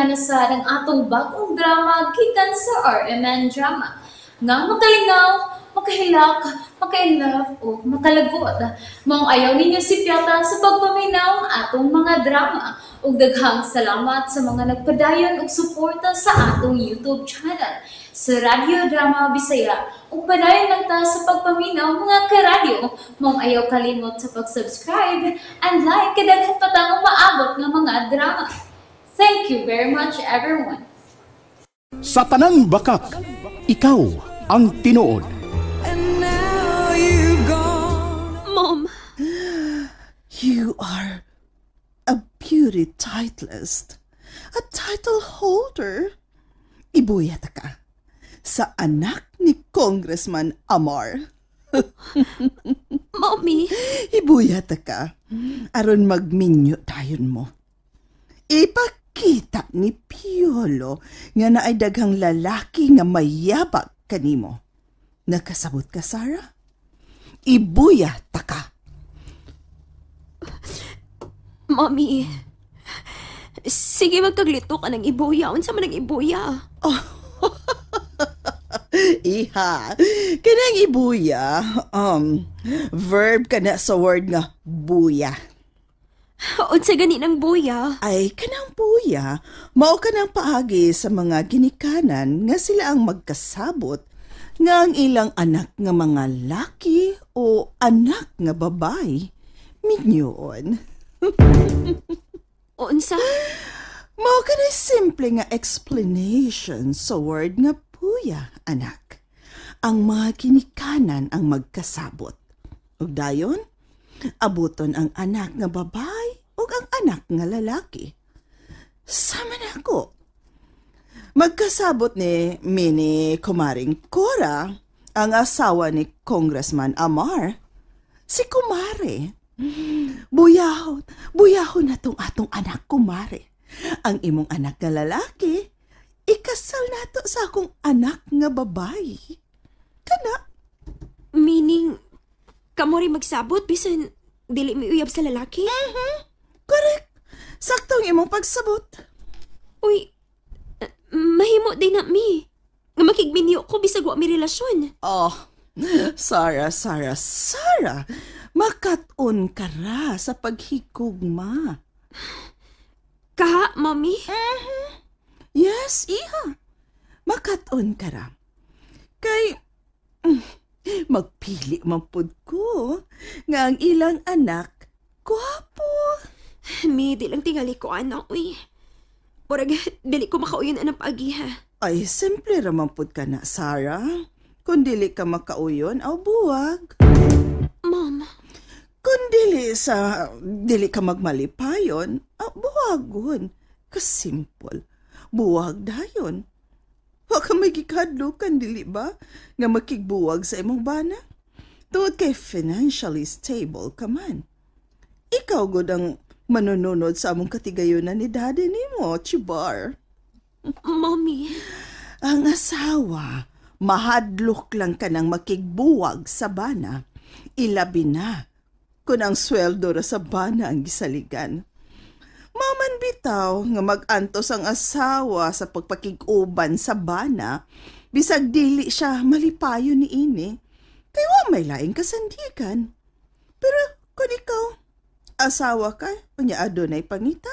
Paminaw na sa ang atong bagong drama gikan sa RMN Drama nga makalingaw, makahilak, maka-inlove o makalagot. Maong ayaw ninyo sipyata sa pagpaminaw atong mga drama. Ug daghang salamat sa mga nagpadayon og suporta sa atong YouTube channel sa Radyo Drama Bisaya. Ug padayon lang ta sa pagpaminaw, mga karadyo. Maong ayaw kalimot sa pag-subscribe and like kay daghan pa tang umaabot nga mga drama. Thank you very much, everyone. Sa tanang bakak, ikaw ang tinuod. And now you've gone. Mom, You are a beauty titleist, a title holder. Ibuya ta ka sa anak ni Congressman Amar. Mommy. Ibuya ta ka aron magminyo dayon mo. Ipakita ni Piolo nga naay daghang lalaki nga mayabag kanimo. Nakasabot ka, Sarah? Ibuya ta ka. Mommy. Sige, magkaglito ka ng ibuya. Unsa man ang ibuya? Iha, kanang ibuya, verb kana sa word nga buya. Unsa gani ng buya? Ay, kanang buya, mao kanang paagi sa mga ginikanan nga sila ang magkasabot nga ang ilang anak nga mga laki o anak nga babae minyoon. Unsa? Mao kanay simple nga explanation sa word nga buya, anak. Ang mga ginikanan ang magkasabot. Ug dayon, abuton ang anak nga babae ug ang anak nga lalaki. Sama na ako. Magkasabot ni Mini Kumaring Cora, ang asawa ni Congressman Amar. Si Kumare. Buyahon, buyahon na tong atong anak, Kumare. Ang imong anak nga lalaki, ikasal nato sa akong anak nga babae. Kana. Meaning, kamo rin magsabot bisan dili mi uyab sa lalaki? Correct. Saktong imong pagsabot. Uy, mahimo din na mi. Nga makigminyo ko bisag wa mi relasyon. Oh, Sarah, Sarah, Sarah, makat-on ka ra sa paghigugma. Kaha, Mommy? Yes, iha. Makat-on ka ra. Kay, magpili man pud ko nga ang ilang anak, gwapo. Mi, di lang tingali ko, anak, uy. Murag, dili ko makauyon anang paagiha. Ay, simple raman pud ka na, Sarah. Kung dili ka makauyon, aw buwag. Mom, Kung dili sa dili ka magmalipayon, aw buwagon. Kasimple. Buwag dayon. Wa ka may gikadlukan, dili ba? Nga makigbuwag sa imong bana? Tungod kay financially stable ka man. Ikaw gud ang manununod sa among katigayunan ni daddy nimo, Chibar. Mommy. Ang asawa, mahadlok lang ka ng makigbuwag sa bana. Ilabi na kung ang sweldo ra sa bana ang gisaligan. Maman bitaw nga mag-antos ang asawa sa pagpakig-uban sa bana, bisag dili siya malipayon ni ini. Kay wa may laing kasandigan. Pero kung ikaw, asawa ka, unya adunay pangita,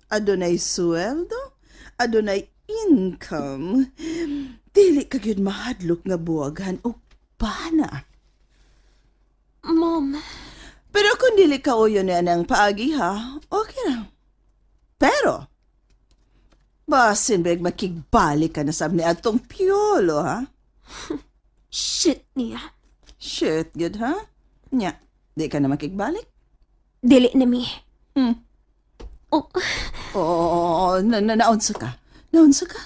adunay sweldo, adunay income. Dili ka gyud mahadlok nga buwagan og bana. Mom, Pero kung dili ka uyon na ng paagi ha, okay lang. Pero, basin beg makigbalik ka na sab ni atong Piolo ha? Shit niya. Shit, good ha? Nya, di ka na makigbalik? Dili na mi. Oh, Oo, na, na, naunsa ka? Naunsa ka?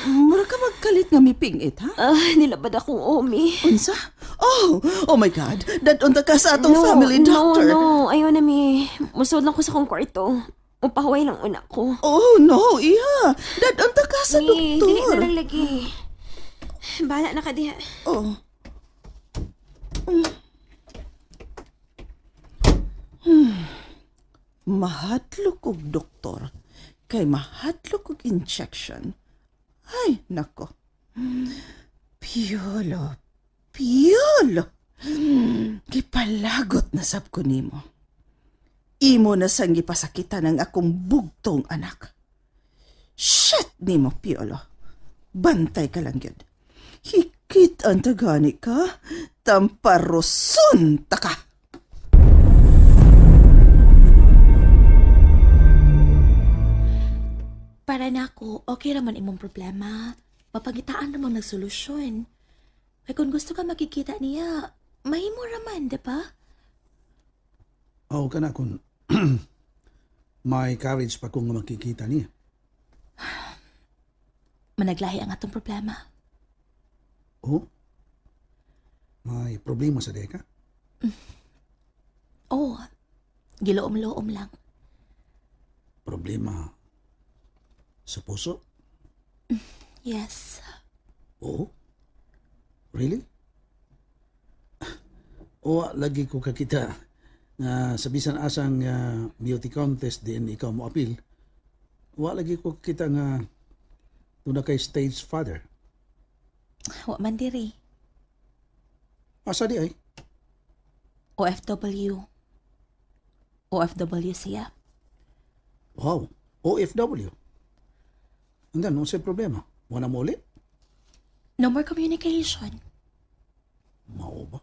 Mura ka magkalit nga mipingit, ha? Ah, nilabad akong omi. Unsa? Oh, oh my God. Dad-on ta ka sa atong family doctor. No, no. Ayaw na mi. Musod lang ko sa akong kwarto. Upahuway lang una ko. Oh, no, iha. Dad-on ta ka sa Mi, dili doktor. na lang lagi. Bahala na ka diha. Oh. Mahadlok og doktor. Kay mahadlok og og injection. Ay, nako. Piolo, Piolo. Gipalagot na sab ko nimo. Imo na sang gipasakitan ang akong bugtong anak. Shit nimo, Piolo. Bantay ka lang yun. Hikit ang tagani ka, tamparusun ta ka. Para nako, okay raman imong problema. Mapangitaan ramang nagsolusyon. Kay kung gusto ka makikita niya, mahimo raman, di ba? Oo ka na kung may courage pa kung makikita niya. Managlahi ang atong problema. Oh? May problema sa deka? Oh, giloom-loom lang. Problema sa puso? Yes. Oo? Really? O, lagi ko kakita nga sa bisan asang beauty contest din ikaw mo appeal. Wa lagi ko kakita nga doon na kay stage father. Wa man diri. Asa di ay? OFW. OFW siya. Wow, OFW. And then, unsay problema? Wala mo ulit? No more communication. Mao ba?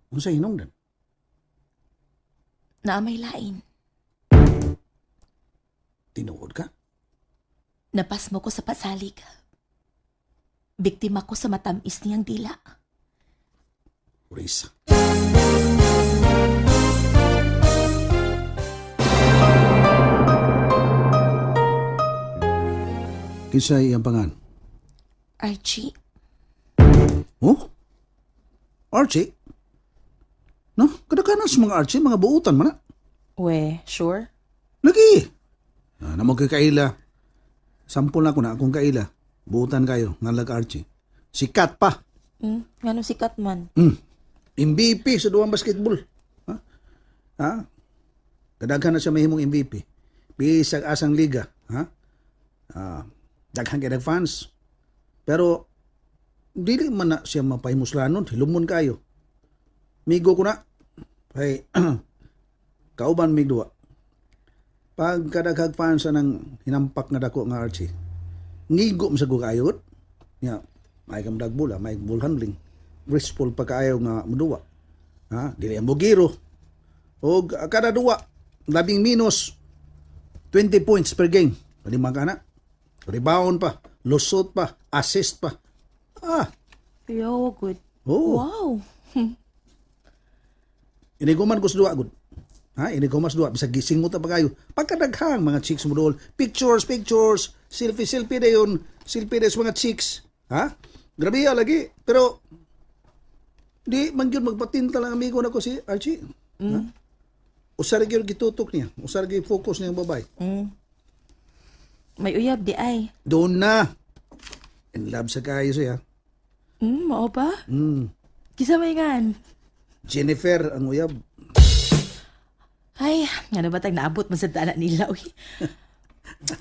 Unsay hinungdan? Naa may lain. Tinuod ka? Napasmo ko sa pasalig. Biktima ko sa matamis niyang dila. Risa. Kinsay iyang pangan? Archie. Oh? Archie? No, kadakanan sa mga Archie, mga buutan man na. We, sure? Lagi! Ah, namo kay kaila. Sampol na ako na akong kaila. Buutan kayo, ngalag Archie. Sikat pa. Ngano sikat man? MVP sa duwang basketball. Ha? Ha? Kadaghan na siya mahimong MVP. Bisag asang liga. Ha? Daghan kay fans. Pero dili man na siya mapahimuslanon, hilumon kayo. Migo ko na. Kay kauban mig duwa. Pag kadaghag fans ng hinampak nga dako nga Archie. Ngigo man sa ko kayo. Nya, may kang dagbula, may ball handling. Graceful pa kaayo nga muduwa. Ha, dili ang bugiro. Og kada duwa labing minus 20 points per game. Lima ka na. Rebound pa, lusot pa, assist pa. Ah. Yo, good. Oh. Wow. Iniguman ko sa duwa, good. Ha, iniguman sa duwa. Bisag gising mo ta pa kayo. Pagkadaghang mga chicks mo dool. Pictures, pictures. Selfie, selfie na yun. Selfie na sa mga chicks. Ha? Grabe ya, lagi. Pero, di man yun magpatinta lang amigo na ko si Archie. Ha? Usar gyud gitutok niya. Usar gyud focus niya ang babae. May uyab di ay. Doon na. In love sa kayo siya. Mao ba? Kisa may ngan. Jennifer ang uyab. Ay, ngano ba tag naabot man sa dana nila uy.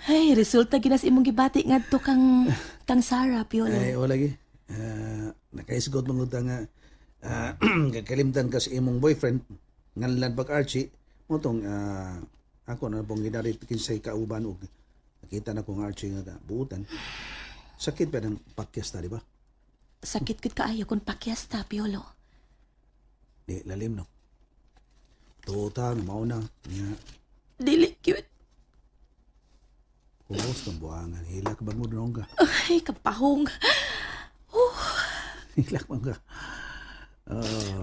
Ay, resulta ginas imong gibati ngadto kang Sarah Piolo. Ay, o lagi. Nakaisgot man gud nga kakalimtan ka sa imong boyfriend nganlan pag Archie mo tong ako na pong ginarit kinsay kauban og nakita na kong Archie nga buutan. Sakit pa ng pakyasta, di ba? Sakit gud kaayo kung pakyasta, Piolo. Di lalim no. Tuta mao na nya. Dili cute. Hus kang buangan hilak ba mo dong ka? Ay, kapahong. Oh. Hilak man ka.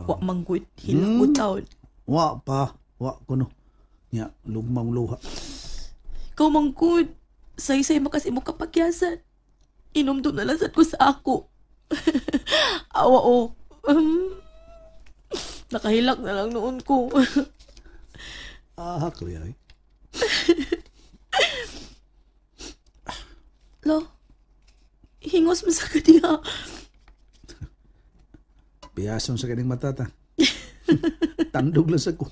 Wa man gud hilak mo taon. Wa pa, wa kuno. Nya lugmang luha. Ikaw man gud. Saysay mo kasi mo kapagyasan. Inom doon na lang sad ko sa ako. Awa o. Nakahilak na lang noon ko. Ah, kuya. Lo, hingos mo sa kaniya. Piyason sa kaning matata. Tandog lang sa ko.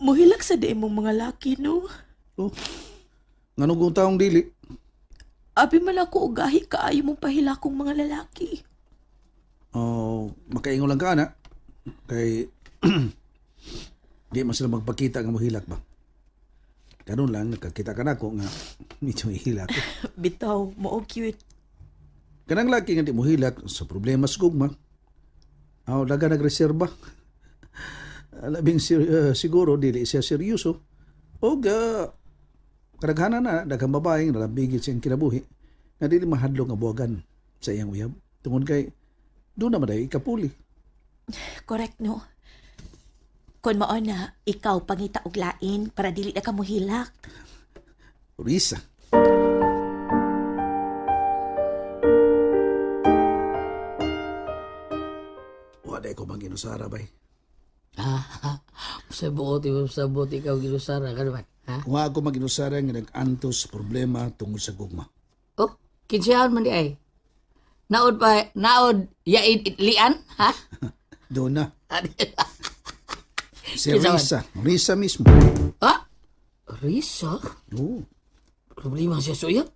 Muhilak sa di mong mga laki, no? Oh, Nganong kung taong dili? Abi man ako ugahi kaayo mong pahilakong mga lalaki. Oh, makaingon lang ka, anak. Kay di man sila magpakita nga mohilak ba. Karon lang nakakita ka nako nga medyo hilak. Bitaw, mao cute. Kanang laki nga di mohilak sa problema sa gugma. Aw daga nagreserba. Labing siguro dili siya seryoso. Og kadaghanan na daghang babae nga nalambigit sa iyang kinabuhi nga dili mahadlok nga buwagan sa iyang uyab tungod kay doon naman ay ikapuli. Correct, no? Kung mao na, ikaw pangita og lain para dili na ka mohilak. Risa. Wala ko bang ginusara bay. Sa buot, sa buot ikaw ginusara ka naman. Ha? Wa ako maginusara nga nag-antos problema tungod sa gugma. Oh, kinsihan man di ay. Naod pa, naod yaid itlian, ha? Doon na. Si Risa. Risa mismo. Ha? Risa? Oo. Problema siya sa uyab?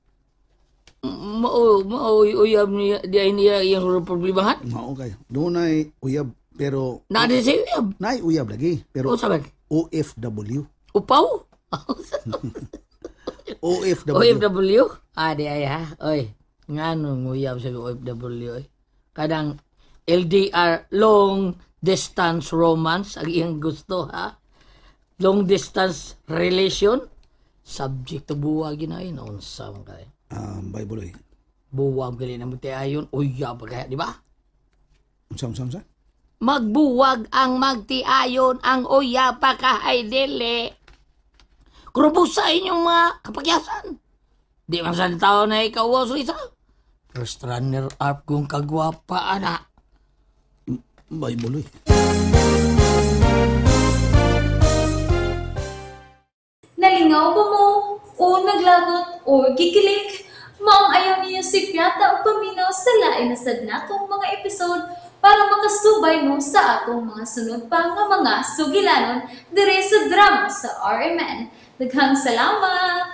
Mao, mao uyab niya, di ay niya iyang problemahan? Mao kayo. Doon ay uyab, pero... Naa din siya uyab? Naay uyab lagi, pero... O, sabi? OFW. Upaw? OFW. OFW? Ah, di ay ha? Oy, nga nung uyab sa OFW, oy. Kadang LDR, long distance romance, ang iyang gusto, ha? Long distance relation, subject to buwag yun ay, naunsa man kayo. Bible, oy. Buwag gali na mo ayon, uyab kaya, di ba? Unsa, unsa, unsa? Magbuwag ang magtiayon, ang uyab pa kahay dili. Krubusa inyong mga kapagyasan. Di man sa tao na ikaw, Risa. First runner up kung kagwapa, anak. Bible, oy. Nalingaw ba mo? O naglagot o gikilig? Maong ayaw niyo si Piata o paminaw sa lain na sad natong mga episode para makasubay mo sa atong mga sunod pa nga mga sugilanon dire sa drama sa RMN. Daghang salamat!